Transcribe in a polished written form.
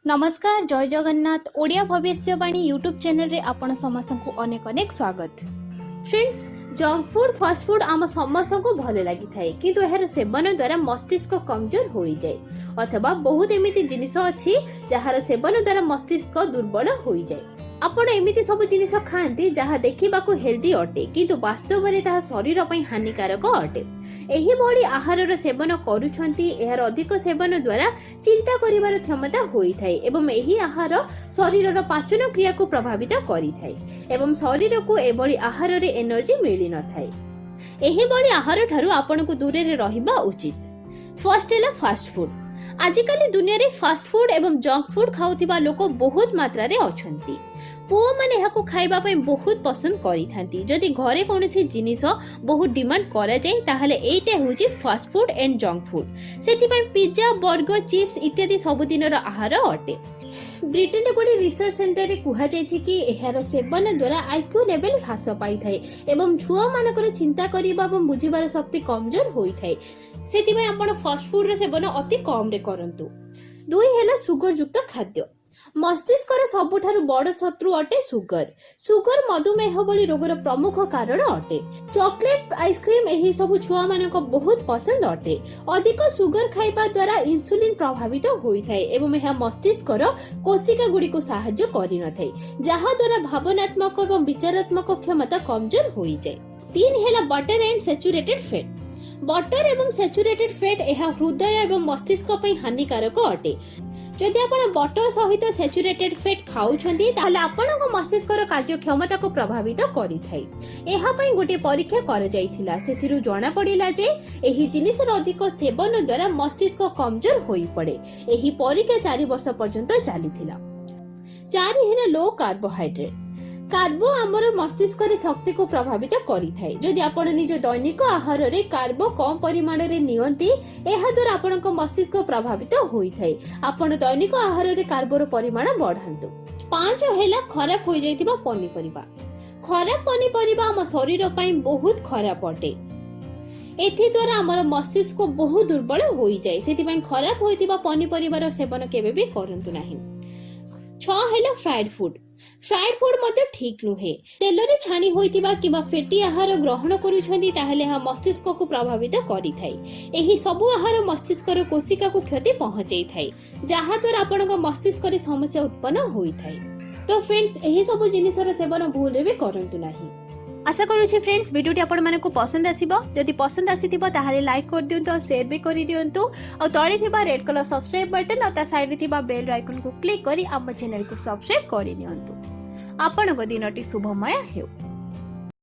ନମସ୍କାର, ଜୟ ଜଗନ୍ନାଥ। ଓଡ଼ିଆ ଭବିଷ୍ୟବାଣୀ ୟୁଟ୍ୟୁବ୍ ଚ୍ୟାନେଲରେ ଆପଣ ସମସ୍ତଙ୍କୁ ଅନେକ ଅନେକ ସ୍ୱାଗତ। Friends, junk food, fast food ଆମ ସମସ୍ତଙ୍କୁ ଭଲ ଲାଗିଥାଏ, କିନ୍ତୁ ଏହାର ସେବନ ଦ୍ୱାରା ମସ୍ତିଷ୍କ କମଜୋର ହୋଇଯାଏ ଅଥବା ବହୁତ ଏମିତି ଜିନିଷ ଅଛି, ଯାହାର ସେବନ ଦ୍ୱାରା ମସ୍ତିଷ୍କ ଦୁର୍ବଳ ହୋଇଯାଏ। ଆପଣ ଏମିତି ସବୁ ଜିନିଷ ଖାଆନ୍ତି, ଯାହା ଦେଖିବାକୁ ହେଲ୍ଦି ଅଟେ, କିନ୍ତୁ ବାସ୍ତବରେ ତାହା ଶରୀର ପାଇଁ ହାନିକାରକ ଅଟେ। ଏହିଭଳି ଆହାରର ସେବନ କରୁଛନ୍ତି, ଏହାର ଅଧିକ ସେବନ ଦ୍ୱାରା ଚିନ୍ତା କରିବାର କ୍ଷମତା ହୋଇଥାଏ ଏବଂ ଏହି ଆହାର ଶରୀରର ପାଚନ କ୍ରିୟାକୁ ପ୍ରଭାବିତ କରିଥାଏ ଏବଂ ଶରୀରକୁ ଏଭଳି ଆହାରରେ ଏନର୍ଜି ମିଳିନଥାଏ। ଏହିଭଳି ଆହାର ଠାରୁ ଆପଣଙ୍କୁ ଦୂରରେ ରହିବା ଉଚିତ। ଫାର୍ଷ୍ଟ ହେଲା ଫାଷ୍ଟ ଫୁଡ୍। ଆଜିକାଲି ଦୁନିଆରେ ଫାଷ୍ଟ ଫୁଡ୍ ଏବଂ ଜଙ୍କ ଫୁଡ୍ ଖାଉଥିବା ଲୋକ ବହୁତ ମାତ୍ରାରେ ଅଛନ୍ତି। ପୁଅମାନେ ଏହାକୁ ଖାଇବା ପାଇଁ ବହୁତ ପସନ୍ଦ କରିଥାନ୍ତି। ଯଦି ଘରେ କୌଣସି ଜିନିଷ ବହୁତ ଡିମାଣ୍ଡ କରାଯାଏ, ତାହେଲେ ଏଇଟା ହେଉଛି fast food and junk food. ସେଥିପାଇଁ ପିଜ୍ଜା, ବର୍ଗର, ଚିପ୍ସ ଇତ୍ୟାଦି ସବୁଦିନର ଆହାର ଅଟେ। ବ୍ରିଟେନରେ ଗୋଟିଏ ରିସର୍ଚ୍ଚ ସେଣ୍ଟରରେ କୁହାଯାଇଛି କି ଏହାର ସେବନ ଦ୍ୱାରା ଆଇକ୍ୟୁ ଲେଭେଲ ହ୍ରାସ ପାଇଥାଏ ଏବଂ ଛୁଆମାନଙ୍କର ଚିନ୍ତା କରିବା ଏବଂ ବୁଝିବାର ଶକ୍ତି କମଜୋର ହୋଇଥାଏ। ସେଥିପାଇଁ ଆପଣ ଫାଷ୍ଟଫୁଡର ସେବନ ଅତି କମରେ କରନ୍ତୁ। 2 ହେଲା ସୁଗରଯୁକ୍ତ ଖାଦ୍ୟ। ମସ୍ତିଷ୍କର ସବୁଠାରୁ ବଡ଼ ଶତ୍ରୁ ଅଟେ ସୁଗର। ସୁଗର ମଧୁମେହ ଭଳି ରୋଗର ପ୍ରମୁଖ କାରଣ ଅଟେ। ଚକୋଲେଟ, ଆଇସ୍କ୍ରିମ, ଏହି ସବୁ ଛୁଆମାନଙ୍କ ବହୁତ ପସନ୍ଦ ଅଟେ। ଅଧିକ ସୁଗର ଖାଇବା ଦ୍ୱାରା ଇନ୍ସୁଲିନ ପ୍ରଭାବିତ ହୋଇଥାଏ ଏବଂ ଏହା ମସ୍ତିଷ୍କର କୋଶିକା ଗୁଡ଼ିକୁ ସାହାଯ୍ୟ କରିନଥାଏ, ଯାହାଦ୍ୱାରା ଭାବନାତ୍ମକ ଏବଂ ବିଚାରାତ୍ମକ କ୍ଷମତା କମଜୋର ହୋଇଯାଏ। 3 ହେଲା butter and saturated fat. Butter ଏବଂ ସ୍ୟାଚୁରେଟେଡ୍ ଫ୍ୟାଟ୍, ଏହା ହୃଦୟ ଏବଂ ମସ୍ତିଷ୍କ ପାଇଁ ହାନିକାରକ ଅଟେ। ଯଦି ଆପଣ ବଟର ସହିତ ସ୍ୟାଚୁରେଟେଡ୍ ଫ୍ୟାଟ୍ ଖାଉଛନ୍ତି, ତାହେଲେ ଆପଣଙ୍କ ମସ୍ତିଷ୍କର କାର୍ଯ୍ୟକ୍ଷମତାକୁ ପ୍ରଭାବିତ କରିଥାଏ। ଏହା ପାଇଁ ଗୋଟିଏ ପରୀକ୍ଷା କରାଯାଇଥିଲା। ସେଥିରୁ ଜଣାପଡ଼ିଲା ଯେ ଏହି ଜିନିଷର ଅଧିକ ସେବନ ଦ୍ୱାରା ମସ୍ତିଷ୍କ କମଜୋର ହୋଇପଡ଼େ। ଏହି ପରୀକ୍ଷା 4 ବର୍ଷ ପର୍ଯ୍ୟନ୍ତ ଚାଲିଥିଲା। 4 ହେଲା ଲୋ କାର୍ବୋହାଇଡ୍ରେଟ୍। କାର୍ବୋ ଆମର ମସ୍ତିଷ୍କରେ ଶକ୍ତିକୁ ପ୍ରଭାବିତ କରିଥାଏ। ଯଦି ଆପଣ ନିଜ ଦୈନିକ ଆହାରରେ କାର୍ବୋ କମ୍ ପରିମାଣରେ ନିଅନ୍ତି, ଏହାଦ୍ୱାରା ଆପଣଙ୍କ ମସ୍ତିଷ୍କ ପ୍ରଭାବିତ ହୋଇଥାଏ। ଆପଣ ଦୈନିକ ଆହାରରେ କାର୍ବୋର ପରିମାଣ ବଢ଼ାନ୍ତୁ। 5 ହେଲା ଖରାପ ହୋଇଯାଇଥିବା ପନିପରିବା। ଖରାପ ପନିପରିବା ଆମ ଶରୀର ପାଇଁ ବହୁତ ଖରାପ ଅଟେ। ଏଥିଦ୍ୱାରା ଆମର ମସ୍ତିଷ୍କ ବହୁତ ଦୁର୍ବଳ ହୋଇଯାଏ। ସେଥିପାଇଁ ଖରାପ ହୋଇଥିବା ପନିପରିବାର ସେବନ କେବେ ବି କରନ୍ତୁ ନାହିଁ। 6 ହେଲା ଫ୍ରାଏଡ୍ ଫୁଡ୍। ଫ୍ରାଏଡ୍ ଫୁଡ୍ ମଧ୍ୟ ଠିକ୍ ନୁହେଁ। ତେଲରେ ଛାଣି ହୋଇଥିବା କିମ୍ବା ଫେଟି ଆହାର ଗ୍ରହଣ କରୁଛନ୍ତି, ତାହେଲେ ଏହା ମସ୍ତିଷ୍କକୁ ପ୍ରଭାବିତ କରିଥାଏ। ଏହି ସବୁ ଆହାର ମସ୍ତିଷ୍କର କୋଶିକାକୁ କ୍ଷତି ପହଞ୍ଚାଇଥାଏ, ଯାହାଦ୍ୱାରା ଆପଣଙ୍କ ମସ୍ତିଷ୍କରେ ସମସ୍ୟା ଉତ୍ପନ୍ନ ହୋଇଥାଏ। ତ ଫ୍ରେଣ୍ଡସ୍, ଏହି ସବୁ ଜିନିଷର ସେବନ ଭୁଲରେ ବି କରନ୍ତୁ ନାହିଁ। ଆଶା କରୁଛି ଫ୍ରେଣ୍ଡସ୍, ଭିଡ଼ିଓଟି ଆପଣମାନଙ୍କୁ ପସନ୍ଦ ଆସିବ। ଯଦି ପସନ୍ଦ ଆସିଥିବ, ତାହେଲେ ଲାଇକ୍ କରିଦିଅନ୍ତୁ ଆଉ ସେୟାର ବି କରିଦିଅନ୍ତୁ। ଆଉ ତଳେ ଥିବା ରେଡ୍ କଲର୍ ସବସ୍କ୍ରାଇବ୍ ବଟନ୍ ଆଉ ତା ସାଇଡ଼୍ରେ ଥିବା ବେଲ୍ ଆଇକନ୍କୁ କ୍ଲିକ୍ କରି ଆମ ଚ୍ୟାନେଲକୁ ସବସ୍କ୍ରାଇବ୍ କରିନିଅନ୍ତୁ। ଆପଣଙ୍କ ଦିନଟି ଶୁଭମୟ ହେଉ।